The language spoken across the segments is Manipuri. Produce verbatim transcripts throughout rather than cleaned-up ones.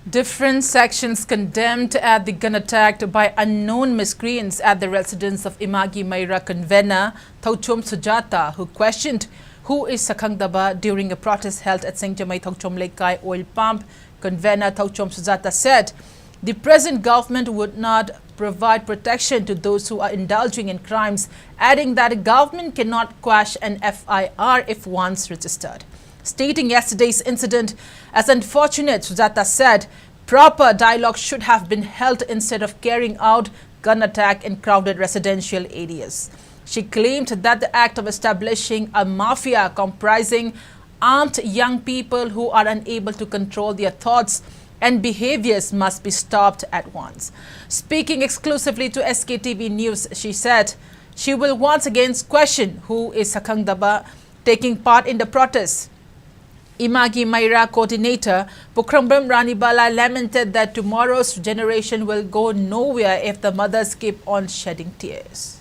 Different sections condemned at the gun attack by unknown miscreants at the residence of Imagi Meira convener Thouchom Sujata, who questioned who is Sakhangdaba during a protest held at Singjamei Thouchom Leikai oil pump. Convener Thouchom Sujata said the present government would not provide protection to those who are indulging in crimes, adding that the government cannot quash an F I R if once registered. Stating yesterday's incident as unfortunate, Sujata said proper dialogue should have been held instead of carrying out gun attack in crowded residential areas. She claimed that the act of establishing a mafia comprising armed young people who are unable to control their thoughts and behaviors must be stopped at once. Speaking exclusively to S K T V News, she said she will once again question who is Sakhangdaba taking part in the protests. Imagi Meira coordinator Pukhrambam Ranibala lamented that tomorrow's generation will go nowhere if the mothers keep on shedding tears.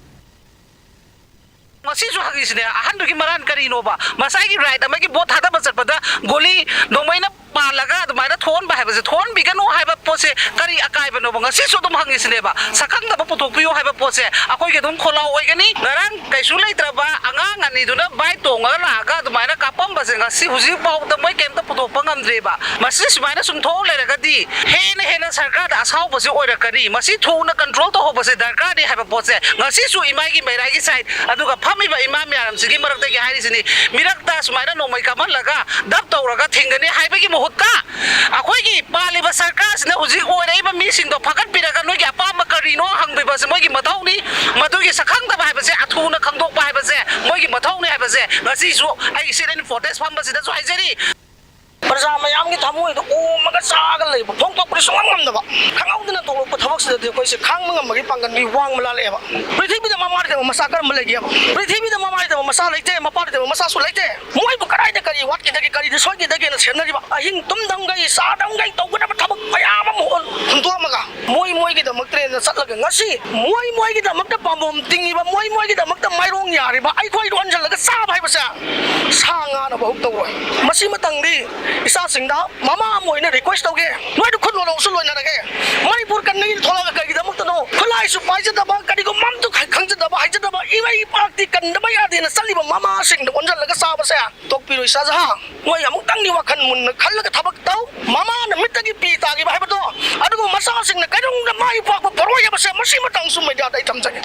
ꯉꯁꯤꯁꯨ ꯍꯪꯉꯤꯁꯤꯅꯦ, ꯑꯍꯟꯗꯨꯒꯤ ꯃꯔꯥꯟ ꯀꯔꯤꯅꯣꯕ? ꯃꯁꯥꯒꯤ ꯔꯥꯏꯠ ꯑꯃꯒꯤ ꯚꯣꯠ ꯊꯥꯗꯕ ꯆꯠꯄꯗ ꯒꯣꯂꯤ ꯅꯣꯡꯃꯩꯅ ꯄꯥꯜꯂꯒ ꯑꯗꯨꯃꯥꯏꯅ ꯊꯣꯛꯍꯟꯕ ꯍꯥꯏꯕꯁꯦ, ꯊꯣꯛꯍꯟꯕꯤꯒꯅꯨ ꯍꯥꯏꯕ ꯄꯣꯠꯁꯦ ꯀꯔꯤ ꯑꯀꯥꯏꯕꯅꯣꯕ? ꯉꯁꯤꯁꯨ ꯑꯗꯨꯝ ꯍꯪꯉꯤꯁꯤꯅꯦꯕ, ꯁꯛꯈꯪꯗꯕ ꯄꯨꯊꯣꯛꯄꯤꯌꯨ ꯍꯥꯏꯕ ꯄꯣꯠꯁꯦ ꯑꯩꯈꯣꯏꯒꯤ ꯑꯗꯨꯝ ꯈꯣꯜꯂꯥꯎ ꯑꯣꯏꯒꯅꯤ꯫ ꯉꯔꯥꯡ ꯀꯩꯁꯨ ꯂꯩꯇ꯭ꯔꯕ ꯑꯉꯥꯡ ꯑꯅꯤꯗꯨꯅ ꯕꯥꯏꯛ ꯇꯣꯡꯉꯒ ꯂꯥꯛꯑꯒ ꯑꯗꯨꯃꯥꯏꯅ ꯀꯥꯞꯄꯝꯕꯁꯦ ꯉꯁꯤ ꯍꯧꯖꯤꯛ ꯐꯥꯎꯕꯗ ꯃꯣꯏ ꯀꯩꯝꯇ ꯄꯨꯊꯣꯛꯄ ꯉꯝꯗ꯭ꯔꯤꯕ꯫ ꯃꯁꯤ ꯁꯨꯃꯥꯏꯅ ꯁꯨꯝ ꯊꯣꯛ ꯂꯩꯔꯒꯗꯤ ꯍꯦꯟꯅ ꯍꯦꯟꯅ ꯁꯔꯀꯥꯔꯗ ꯑꯁꯥꯎꯕꯁꯦ ꯑꯣꯏꯔꯛꯀꯅꯤ꯫ ꯃꯁꯤ ꯊꯨꯅ ꯀꯟꯇ꯭ꯔꯣꯜ ꯇꯧꯍꯧꯕꯁꯦ ꯗꯔꯀꯥꯔꯅꯤ ꯍꯥꯏꯕ ꯄꯣꯠꯁꯦ ꯉꯁꯤꯁꯨ ꯏꯃꯥꯒꯤ ꯃꯩꯔꯥꯒꯤ ꯁꯥꯏꯠ, ꯑꯗꯨꯒ ꯐꯝꯃꯤꯕ ꯏꯃꯥ ꯃꯌꯥꯝꯁꯤꯒꯤ ꯃꯔꯛꯇꯒꯤ ꯍꯥꯏꯔꯤꯁꯤꯅꯤ꯫ ꯃꯤꯔꯛꯇ ꯁꯨꯃꯥꯏꯅ ꯅꯣꯡꯃꯩ ꯀꯥꯞꯍꯜꯂꯒ ꯗꯞ ꯇꯧꯔꯒ ꯊꯤꯡꯒꯅꯤ ꯍꯥꯏꯕꯒꯤ ꯃꯍꯨꯠꯇ ꯑꯩꯈꯣꯏꯒꯤ ꯄꯥꯜꯂꯤꯕ ꯁꯔꯀꯥꯔꯁꯤꯅ ꯍꯧꯖꯤꯛ ꯑꯣꯏꯔꯛꯏꯕ ꯃꯤꯁꯤꯡꯗꯣ ꯐꯒꯠꯄꯤꯔꯒ ꯅꯣꯏꯒꯤ ꯑꯄꯥꯝꯕ ꯀꯔꯤꯅꯣ ꯍꯪꯕꯤꯕꯁꯦ ꯃꯣꯏꯒꯤ ꯃꯊꯧꯅꯤ꯫ ꯃꯗꯨꯒꯤ ꯁꯛꯈꯪꯗꯕ ꯍꯥꯏꯕꯁꯦ, ꯑꯊꯨꯅ ꯈꯪꯗꯣꯛꯄ ꯍꯥꯏꯕꯁꯦ ꯃꯣꯏꯒꯤ ꯃꯊꯧꯅꯤ ꯍꯥꯏꯕꯁꯦ ꯉꯁꯤꯁꯨ ꯑꯩ ꯁꯤꯠ ꯑꯦꯟ ꯄ꯭ꯔꯣꯇꯦꯁ ꯐꯝꯕꯁꯤꯗꯁꯨ ꯍꯥꯏꯖꯔꯤ꯫ ꯄ꯭ꯔꯖꯥ ꯃꯌꯥꯝꯒꯤ ꯊꯃꯣꯏꯗ ꯑꯣꯝꯃꯒ ꯆꯥꯒ ꯂꯩꯕ, ꯐꯣꯡꯗꯣꯛꯄꯗꯤ ꯁꯨꯡꯉꯝ ꯉꯝꯗꯕ, ꯈꯪꯍꯧꯗꯅ ꯊꯣꯛꯂꯛꯄ ꯊꯕꯛꯁꯤꯗꯗꯤ ꯑꯩꯈꯣꯏꯁꯦ ꯈꯥꯡꯕ ꯉꯝꯕꯒꯤ ꯄꯥꯡꯒꯜ ꯃꯤ ꯋꯥꯡꯃ ꯂꯥꯜꯂꯛꯑꯦꯕ꯫ ꯄ꯭ꯔꯤꯊꯤꯕꯤꯗ ꯃꯃꯥ ꯂꯩꯇꯕ ꯃꯆꯥ ꯀꯔꯝꯕ ꯂꯩꯒꯦꯕ? ꯄ꯭ꯔꯤꯊꯤꯕꯤꯗ ꯃꯃꯥ ꯂꯩꯇꯕ ꯃꯆꯥ ꯂꯩꯇꯦ, ꯃꯄꯥ ꯂꯩꯇꯕ ꯃꯆꯥꯁꯨ ꯂꯩꯇꯦ꯫ ꯃꯣꯏꯕꯨ ꯀꯗꯥꯏꯗ ꯀꯔꯤ ꯋꯥꯠꯈꯤꯗꯒꯦ, ꯀꯔꯤꯗ ꯁꯣꯏꯈꯤꯗꯒꯦꯅ ꯁꯦꯝꯅꯔꯤꯕ? ꯑꯍꯤꯡ ꯇꯨꯝꯗꯝꯈꯩ, ꯆꯥꯗꯝꯈꯩ ꯇꯧꯒꯗꯕ ꯊꯕꯛ ꯃꯌꯥꯝ ꯑꯃ ꯍꯨꯟꯗꯣꯛꯑꯝꯃꯒ ꯃꯣꯏ ꯃꯣꯏꯒꯤꯗꯃꯛꯇꯅꯦꯅ ꯆꯠꯂꯒ ꯉꯁꯤ ꯃꯣꯏ ꯃꯣꯏꯒꯤꯗꯃꯛꯇ ꯄꯥꯝꯕꯣꯝ ꯇꯤꯡꯉꯤꯕ, ꯃꯣꯏ ꯃꯣꯏꯒꯤꯗꯃꯛꯇ ꯃꯥꯏꯔꯣꯡ ꯌꯥꯔꯤꯕ ꯑꯩꯈꯣꯏꯗ ꯑꯣꯟꯁꯤꯜꯂꯒ ꯆꯥꯕ ꯍꯥꯏꯕꯁꯦ ꯁꯥ ꯉꯥꯅ ꯃꯍꯨꯠ ꯇꯧꯔꯣꯏ꯫ ꯃꯁꯤ ꯃꯇꯪꯗꯤ ꯏꯆꯥꯁꯤꯡꯗ ꯃꯃꯥ ꯑꯃ ꯑꯣꯏꯅ request ꯇꯧꯒꯦ, ꯅꯣꯏꯗ ꯈꯨꯠ ꯂꯣꯟꯅꯧꯁꯨ ꯂꯣꯏꯅꯔꯒꯦ꯫ ꯃꯅꯤꯄꯨꯔ ꯀꯟꯅꯒꯤ ꯊꯣꯛꯂꯛꯑꯒ ꯀꯩꯒꯤꯗꯃꯛꯇꯅꯣ? ꯈꯨꯠꯂꯥꯏꯁꯨ ꯄꯥꯏꯖꯗꯕ, ꯀꯔꯤꯒꯨꯝꯕ ꯑꯝꯇ ꯈꯪꯖꯗꯕ, ꯍꯩꯖꯗꯕ, ꯏꯃꯩ ꯏꯄꯥꯛꯇꯤ ꯀꯟꯗꯕ ꯌꯥꯗꯦꯅ ꯆꯠꯂꯤꯕ ꯃꯃꯥꯁꯤꯡꯗ ꯑꯣꯟꯁꯤꯜꯂꯒ ꯆꯥꯕꯁꯦ ꯇꯣꯛꯄꯤꯔꯣꯏ ꯁꯥꯖꯍꯥ꯫ ꯅꯣꯏ ꯑꯃꯨꯛꯇꯪꯗꯤ ꯋꯥꯈꯜ ꯃꯨꯟꯅ ꯈꯜꯂꯒ ꯊꯕꯛ ꯇꯧ꯫ ꯃꯃꯥꯅ ꯃꯤꯠꯇꯒꯤ ꯄꯤ ꯇꯥꯈꯤꯕ ꯍꯥꯏꯕꯗꯣ, ꯑꯗꯨꯒ ꯃꯆꯥꯁꯤꯡꯅ ꯀꯩꯗꯧꯅꯨꯡꯗ ꯃꯥꯏ ꯄꯥꯛꯄ ꯄꯣꯔꯣꯏ ꯍꯥꯏꯕꯁꯦ ꯃꯁꯤ ꯃꯇꯥꯡꯁꯨ ꯃꯦꯗꯤꯌꯥꯗ ꯑꯩ ꯊꯝꯖꯒꯦ꯫